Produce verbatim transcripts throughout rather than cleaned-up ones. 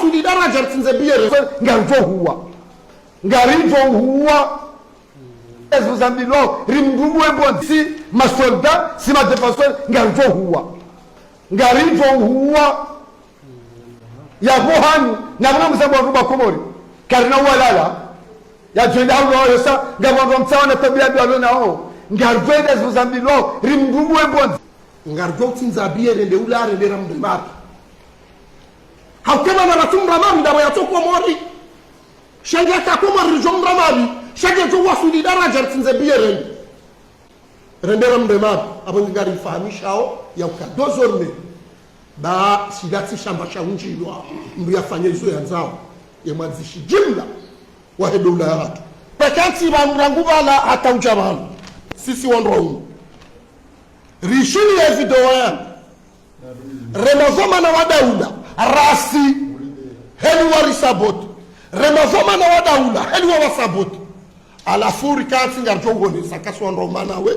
Suli daraja ritsindze biere, ngaridjo huwa. Ngaridjo huwa. Ezo zambilwa, rimdungu e mbondzi, si masolda, si madéfenseur, ngaridjo huwa. Ngaridjo huwa. Yapvo hanu, na kuna mzambo wa ruba Komori. Karina walala. Ya djwenda haulo wa yosa, ngapvo ndo mtsawa na tabia ndo alona o. Ngaridjo enda ezo zambilwa, rimdungu e mbondzi. Ngaridjo utsindza biere nde ula rende ramrema pvi. Haukema na ratsumrema pvi, ndapvo yatso Komori. Sha nge yaka Komori ridjo mrema pvi. Sha nge djo wasuli daraja ritsindze biere nde. Rende ramrema pvi. Apvo ngarifahamishao, ya uka désormais. Ba, shila tsi shamba sha undjilwa. Mndru yafanye izo yandzao. Ye mwandzishi jimla. Wahe doula yahatru. Pvakantsi pvanu rangu pvala hata udja pvanu. Sisi wandru waume. Rishini ye video yanu. Rema zo mana wa daula, rasi, heli wa risaboti. Rema zo mana wa daula, heli wa wasaboti. Halafu rikantsi ngaridjo uonesa kasi wandru waume nawe,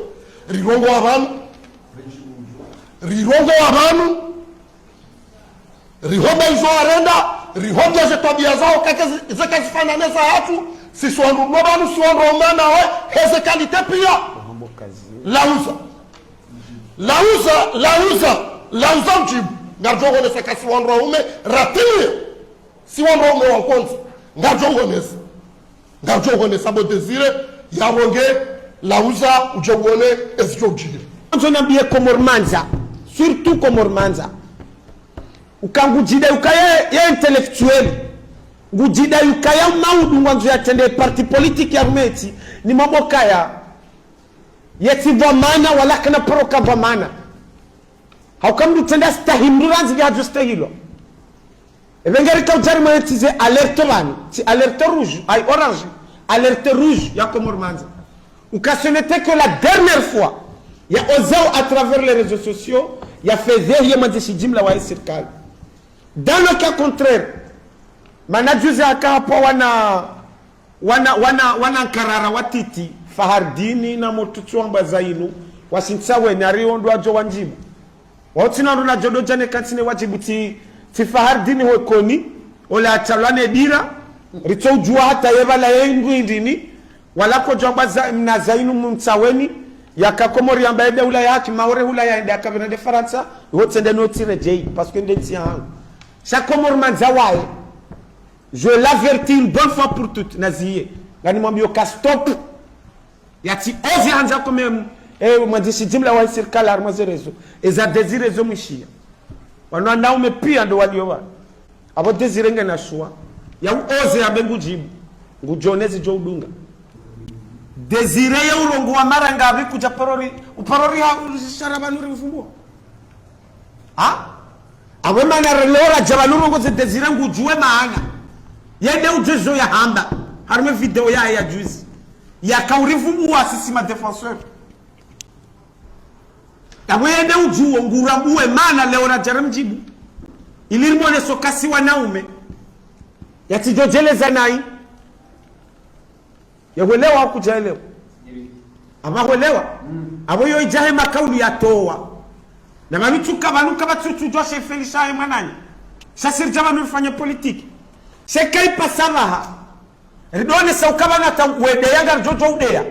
rirongowa pvanu, rirongowa pvanu, rihombe izo warenda, rihombe ze twabia zao, kake zi-, zeka zifanane zahatru, sisi wandru mlo pvanu, si wandru waume nawe, heze qualité pia. Lauza. Lauza, lauza, lauza udjibu. Ngaridjo uonesa kasi wandru waume, ratimiye. Si wandru waume wa nkondzi. Ngaridjo uonesa. Ngaridjo uonesa bo Désiré, yaronge, lauza, udje uone, ezidjo udjiri. Ndzo nambiye Komori Mandza. Surtout Komori Mandza. Uka ngudjida ukaya ye intellectuel. Ngudjida ukaya maudu ngwandzo yatrende parti politique ya rumeti, ni mambo kaya. Yetsi pvwa mana, wala kana poroka pvwa mana. Hauka mndru tsenda stahi mndru randzi nge hadjo stahilwa. Epve ngarika udjari mwe yetsi ze alerte pvanu. Tsi alerte rouge, ayi orange. Alerte rouge ya Komori Mandza. Uka ce n'était que la dernière fois. Ya ozao à travers les réseaux sociaux. Ya fedhehi ye mwandzishi jimla wa sirikali. Dans le cas contraire. Mana juzi haka hapvo wana wana, wana, wana nkarara watiti, Fahardini na motutsi wamba zainu, washintsa weni ari ondro wadjo wandjibu. Wao tsina ndo nadjo ndo djane kantsine wadjibu tsi, tsi Fahardini ho Ikoni, ola atsalwa ne dira, ritso udjuwa hata ye pvala ye ndru indrini, wala kodjo wamba za, mna zainu mntsa weni, yaka Komori yamba ye daula ya haki, Maore hula yaende akapvena nde Farantsa, iho tsende no tsi redjeyi, parce que nde ntsi yahangu. Sha Komori Mandza waye, je l'avertis une bonne fois pour toutes, naziye. Nganimwambiyo ka stop. Yatsi ozi handza kome, eh, mwandzishi jimla wa sirikali harimwa ze réseaux. Eza Désiré zo mwishiya. Wanu wanaume pia ndo waliyo pvanu. Apvo Désiré ngena shuwa. Ya uoze yambe ngudjibu. Ngudjo onezi djo udunga. Désiré ye urongowa mara ngapvi kudja parori. Uparori ha, ushara pvanu rimfumbuwa. Ha? Apvo mana relewo radja pvanu rongoze Désiré ngudjuwe mana. Yende udjuwe zo yahamba. Harimwa video yahe ya juzi. Yaka urivumbuwa sisi ma défenseur. Apvo yende udjuwe ngurambuwe mana leo radja rimdjibu. Ili rimwonese kasi wanaume. Yatsidjo djeleza nayi. Yahwelewa hau kudjaelewa? Apvo hwelewa? Apvo yo idjahe makaulu yatowa. Na pvanu tsuka pvanu kapvatsu tsudjuwa she feli shahe mwananya. Sha si ridja pvanu rifanye politique. She kayipvasa pvaha. Ridonesa uka pvanu hata wedeya ngaridjo djo udeya.